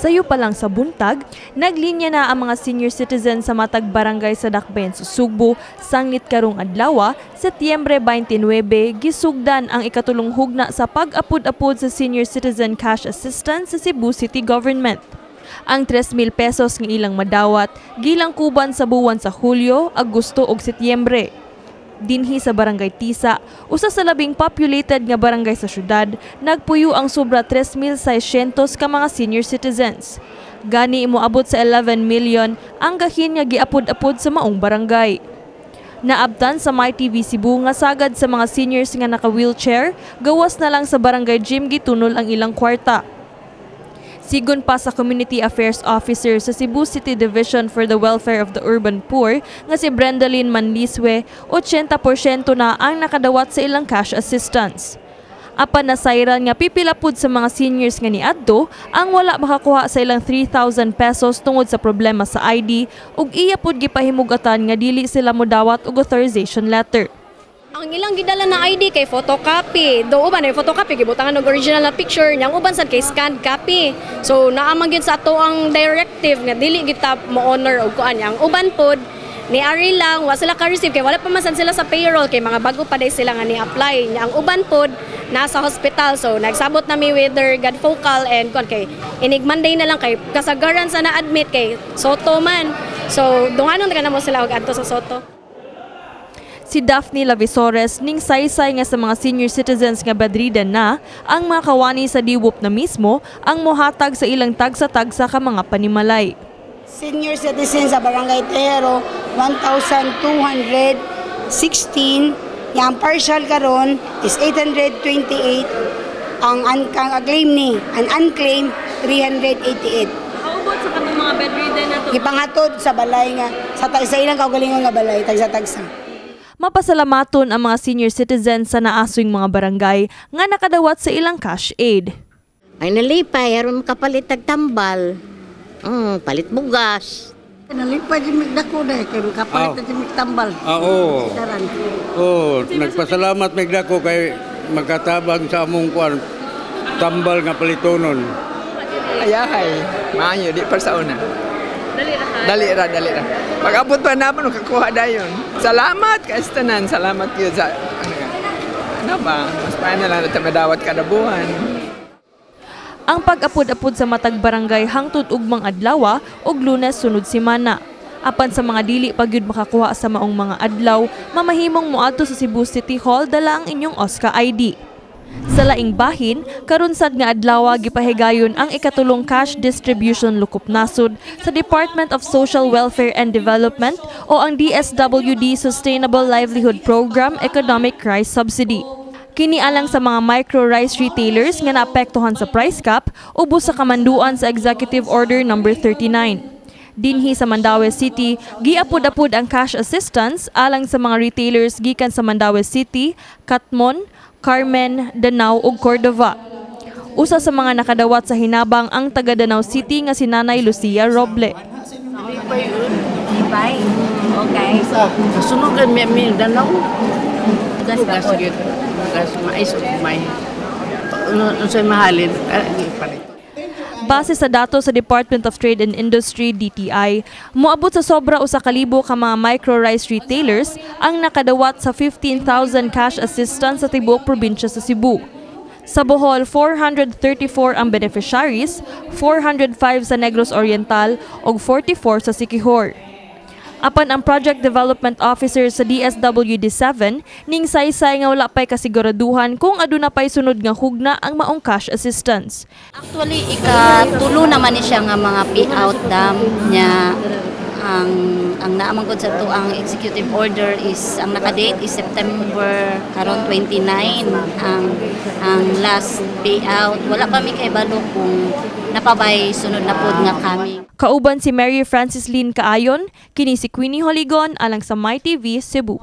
Sayo pa lang sa buntag, naglinya na ang mga senior citizen sa matag barangay sa Dakbayan sa Sugbo, sanglit karong adlaw, Setyembre 29, gisugdan ang ikatulong hugna sa pag-apod-apod sa Senior Citizen Cash Assistance sa Cebu City Government. Ang 3,000 pesos nga ilang madawat, gilang kuban sa buwan sa Hulyo, Agosto ug Setyembre. Dinhi sa Barangay Tisa, usa sa labing populated nga barangay sa syudad, nagpuyo ang sobra 3,600 ka mga senior citizens. Gani moabot sa 11 million ang gahin nga giapod-apod sa maong barangay. Naabtan sa MyTV Cebu nga sagad sa mga seniors nga naka-wheelchair, gawas na lang sa barangay gym gitunol ang ilang kwarta. Sigon pa sa Community Affairs Officer sa Cebu City Division for the Welfare of the Urban Poor nga si Brendalyn Manliswe, 80% na ang nakadawat sa ilang cash assistance. Apan nasayran nga pipila pud sa mga seniors nga niadto ang wala makakuha sa ilang 3,000 pesos tungod sa problema sa ID ug iya pud gipahimugatan nga dili sila modawat og authorization letter. Ang ilang gidala na ID kay photocopy. Do uban ay photocopy gibutangan og original na picture, nya ang uban sad kay scanned copy. So naa man gyud sa ato ang directive nga dili kita mo honor og kuan. Ang uban pod ni ari lang, wa sila ka-receive kay wala pa man sad sila sa payroll kay mga bago pa day sila nga ni-apply. Nya ang uban pod nasa hospital, so nagsabot na mi with their God focal and kuan kay inig Monday na lang kay kasagaran sa na-admit kay Sotto man. So dunganon ka na mo sila og adto sa Sotto. Si Daphne Lavisores ning saysay nga sa mga senior citizens nga bedridden na ang mga kawani sa DWUP na mismo ang mohatag sa ilang tagsa-tagsa ka mga panimalay. Senior citizen sa Barangay Tejero, 1,216. Yang partial karon is 828. Ang claim ni, ang unclaimed 388. Kaubot sa katong mga bedridden na to? Gipangatod sa balay nga sa ilang kaugalingon nga balay, tagsa-tagsa. Mapasalamaton ang mga senior citizens sa naaswing mga barangay nga nakadawat sa ilang cash aid. Ay nalipay, aron makapalit og tambal. Palit bugas. Nalipay di migdako dahil kay makapalit na mig tambal. Ah, oo. Taran. Oo, nagpasalamat migdako kay magkatabang sa among kuan tambal nga palitonon. Ayahay, maayo di pa sa una. Dali ra. Dali ra, dali ra. Pag-abot pa na kakuha dayon. Salamat kay tanan, salamat gyud sa ano, ano ba? Mas pa na lang na madawat kada buwan. Ang pag-apod-apod sa matag barangay hangtod ugmang adlaw ug Lunes sunod semana. Apan sa mga dili pa gyud makakuha sa maong mga adlaw, mamahimong moadto sa Cebu City Hall dala ang inyong OSCA ID. Sa laing bahin, karon sad nga adlaw gipahigayon ang ikatulong cash distribution lukop nasod sa Department of Social Welfare and Development o ang DSWD Sustainable Livelihood Program Economic Rice Subsidy. Kini alang sa mga micro rice retailers nga naapektuhan sa price cap ubos sa kamanduan sa Executive Order Number 39. Dinhi sa Mandaue City, giapod-apod ang cash assistance alang sa mga retailers gikan sa Mandaue City, Catmon, Carmen, Danao ug Cordova. Usa sa mga nakadawat sa hinabang ang taga Danao City nga si Nanay Lucia Roble. Lipay. Okay. Kasunugan mi mi Danao. Bugas gyud. Bugas, mais ug may. Unsay mahalin palit. Base sa datos sa Department of Trade and Industry DTI, moabot sa sobra 1,000 ka mga micro rice retailers ang nakadawat sa 15,000 cash assistance sa tibuok probinsya sa Cebu. Sa Bohol, 434 ang beneficiaries, 405 sa Negros Oriental ug 44 sa Siquijor. Apan ang Project Development Officer sa DSWD 7 ning saysay nga wala pay kasiguraduhan kung aduna pay sunod nga hugna ang maong cash assistance. Actually, ikatulo naman ni siya nga mga payout dam niya. Ang naamang gud sa to ang executive order is ang naka-date is September karon 29 ang last payout. Wala pa mi kahibalo kung napabay sunod na pod nga kami. Kauban si Mary Francis Lynn Kaayon, kini si Queenie Holigon alang sa MyTV Cebu.